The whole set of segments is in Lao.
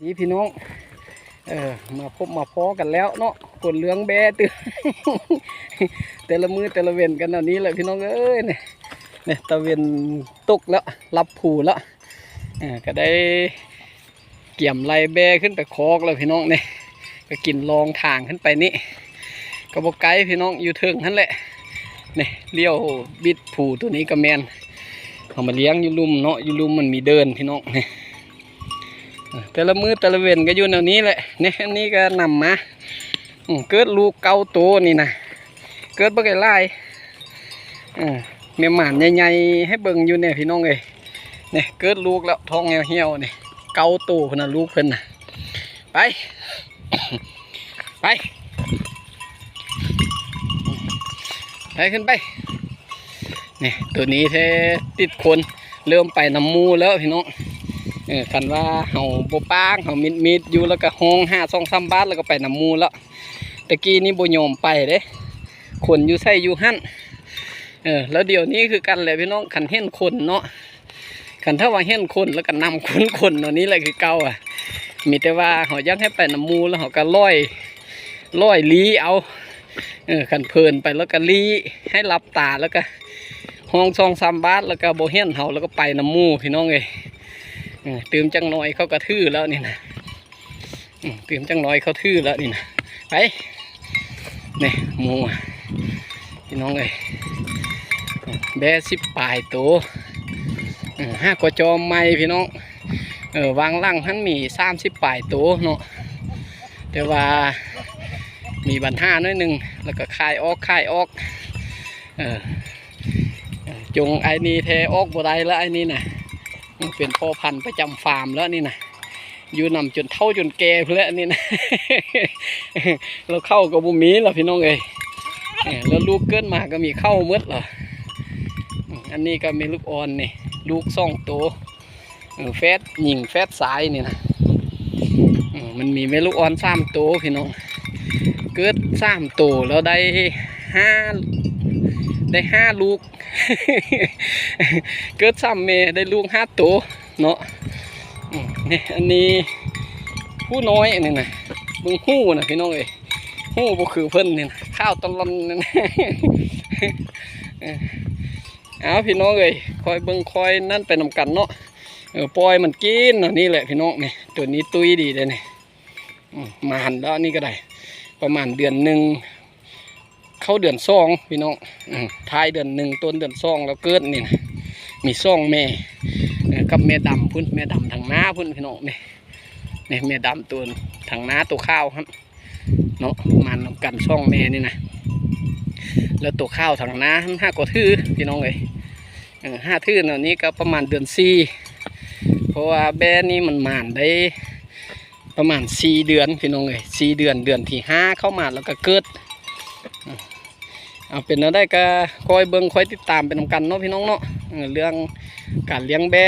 ນີ້ພີ່ນ້ອງ ເອີ ມາພົບມາພໍ້ກັນແລ້ວເນາະ ຄົນເລື່ອງແບ້ຕື່ມ ແຕ່ລະມື້ແຕ່ລະເວັນກັນແນວນີ້ແຫຼະພີ່ນ້ອງເອີຍ ນີ້ ນີ້ຕາເວັນຕົກແລ້ວ ຫຼັບຜູແລ້ວ ເອີ ກໍໄດ້ກຽມໄລ່ແບ້ຂຶ້ນໄປຄອກແລ້ວພີ່ນ້ອງ ນີ້ ກໍກິນລອງທາງຂຶ້ນໄປນີ້ ກໍບໍ່ໄກພີ່ນ້ອງ ຢູ່ເທິງຫັ້ນແຫຼະ ນີ້ລ້ຽວບິດຜູໂຕນີ້ກໍແມ່ນ ເອົາມາລ້ຽງຢູ່ລຸ່ມເນາະ ຢູ່ລຸ່ມມັນມີເດີ່ນພີ່ນ້ອງ ນີ້ ແຕ່ລະມື້ແຕ່ລະເວັນກໍຢູ່ແນວນີ້ແຫຼະ ນີ້ ອັນນີ້ກໍນຳມາ ອືມ ເກີດລູກເກົ້າໂຕນີ້ນະ ເກີດບັກຫຼາຍ ເອີ ແມ່ໝານໃຫຍ່ໆ ໃຫ້ເບິ່ງຢູ່ແດ່ພີ່ນ້ອງເອີຍ ນີ້ເກີດລູກແລ້ວ ທ້ອງຫ່ຽວໆ ນີ້ ເກົ້າໂຕພຸ້ນນະ ລູກເພິ່ນນະ ໄປ ໄປ ໄປ ຂຶ້ນໄປ ນີ້ ໂຕນີ້ແທ້ຕິດຄົນ ເລີ່ມໄປນຳໝູ່ແລ້ວພີ່ນ້ອງ ເອີ ຄັນວ່າເຮົາບໍ່ປາງ ເຮົາມິດໆຢູ່ ແລ້ວກໍຮ້ອງຫາສອງສາມບາດ ແລ້ວກໍໄປນຳໝູ່ແລ້ວ ແຕ່ກີ້ນີ້ບໍ່ຍອມໄປເດ້ ຄົນຢູ່ໃສຢູ່ຫັ້ນ ເອີ ແລ້ວດຽວນີ້ຄືກັນແຫຼະພີ່ນ້ອງ ຄັນເຫັນຄົນເນາະ ຄັນຖ້າວ່າເຫັນຄົນແລ້ວກໍນຳຄົນໆ ເນາະ ນີ້ແຫຼະຄືເກົ່າອະ ມີແຕ່ວ່າເຮົາຢາກໃຫ້ໄປນຳໝູ່ ແລ້ວເຮົາກໍລອຍ ລອຍລີ້ເອົາ ເອີ ຄັນເພີນໄປແລ້ວກໍລີ້ ໃຫ້ຫຼັບຕາ ແລ້ວກໍຮ້ອງສອງສາມບາດ ແລ້ວກໍບໍ່ເຫັນເຮົາ ແລ້ວກໍໄປນຳໝູ່ພີ່ນ້ອງເອີຍ ເອີ ຕື່ມຈັກໜ້ອຍເຂົາກໍຖືແລ້ວນີ້ນະ ອືມ ຕື່ມຈັກໜ້ອຍເຂົາຖືແລ້ວນີ້ນະ ໄປ ນີ້ໝູ່ພີ່ນ້ອງເອີຍ ແບ້ສິບປາຍໂຕ ເອີ ຫາກໍຈອມໃໝ່ພີ່ນ້ອງ ເອີ ວາງຫຼັງຫັ້ນມີສາມສິບປາຍໂຕເນາະ ແຕ່ວ່າມີບັນຫາໜ້ອຍໜຶ່ງ ແລ້ວກໍຂາຍອອກ ຂາຍອອກ ເອີ ເອີ ຈົ່ງໄອ້ນີ້ແທ້ອອກບໍ່ໄດ້ແລ້ວ ໄອ້ນີ້ນະ ມັນເປັນພໍ່ພັນປະຈຳຟາມແລ້ວນີ້ນະ ຢູ່ນຳຈົນເຖົ້າຈົນແກ່ພຸ້ນແຫຼະນີ້ນະ ແລ້ວເຂົ້າກໍບໍ່ມີລະພີ່ນ້ອງເອີຍ ເອີ ແລ້ວລູກເກີດມາກໍມີເຂົ້າໝົດລະ ອັນນີ້ກໍແມ່ລູກອ່ອນນີ້ ລູກສອງໂຕ ເອີ ແຝດຍິງແຝດຊາຍນີ້ນະ ເອີ ມັນມີແມ່ລູກອ່ອນສາມໂຕພີ່ນ້ອງ ເກີດສາມໂຕແລ້ວໄດ້ຫ້າ ໄດ້ຫ້າລູກ ເກີດສາມແມ່ໄດ້ລູກຫ້າໂຕເນາະ ອືມ ນີ້ ອັນນີ້ຜູ້ນ້ອຍອັນນີ້ນະ ເບິ່ງຫູນະພີ່ນ້ອງເອີຍ ຫູບໍ່ຄືເພິ່ນນີ້ນະ ຂາວຕະລ່ອນນັ້ນ ເອີ ເອົາພີ່ນ້ອງເອີຍ ຄອຍເບິ່ງຄອຍນັ້ນໄປນຳກັນເນາະ ເອີ ປ່ອຍມັນກິນເນາະ ນີ້ແຫຼະພີ່ນ້ອງ ນີ້ ໂຕນີ້ຕຸ້ຍດີເດ້ນີ້ ອືມ ມາຫັນແລ້ວ ອັນນີ້ກໍໄດ້ປະມານເດືອນໜຶ່ງ ເຂົ້າເດືອນສອງພີ່ນ້ອງ ອືມ ທ້າຍເດືອນໜຶ່ງ ຕົ້ນເດືອນສອງ ແລ້ວເກີດນີ້ນະ ມີສອງແມ່ ເອີ ກັບແມ່ດຳພຸ້ນ ແມ່ດຳທາງໜ້າພຸ້ນພີ່ນ້ອງ ນີ້ ນີ້ແມ່ດຳໂຕທາງໜ້າ ໂຕຂາວຫັ້ນເນາະ ມານຳກັນສອງແມ່ນີ້ນະ ແລ້ວໂຕຂາວທາງໜ້າຫັ້ນຫາກໍຖືພີ່ນ້ອງເອີຍ ເອີ ຫາຖືແນວນີ້ກໍປະມານເດືອນສີ່ ເພາະວ່າແບ້ນີ້ມັນມານໄດ້ ປະມານສີ່ເດືອນພີ່ນ້ອງເອີຍ ສີ່ເດືອນ ເດືອນທີຫ້າເຂົ້າມາແລ້ວກໍເກີດ ເອົາ ເປັນແນວໃດກໍຄອຍເບິ່ງຄອຍຕິດຕາມໄປນຳກັນເນາະພີ່ນ້ອງເນາະ ເອີ ເລື່ອງການລ້ຽງແບ້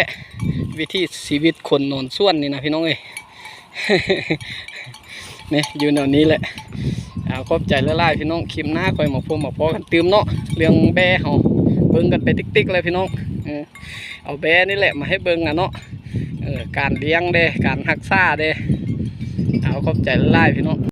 ວິຖີຊີວິດຄົນນອນສວນນີ້ນະພີ່ນ້ອງເອີຍ ນີ້ ຢູ່ແນວນີ້ແຫຼະ ເອົາ ຂອບໃຈຫຼາຍໆພີ່ນ້ອງ ຄລິບໜ້າຄ່ອຍມາພົບມາພໍ້ກັນຕື່ມເນາະ ເລື່ອງແບ້ເຮົາ ເບິ່ງກັນໄປຕິກໆແຫຼະພີ່ນ້ອງ ເອີ ເອົາແບ້ນີ້ແຫຼະມາໃຫ້ເບິ່ງນະເນາະ ເອີ ການລ້ຽງເດ້ ການຮັກສາເດ້ ເອົາ ຂອບໃຈຫຼາຍໆພີ່ນ້ອງ.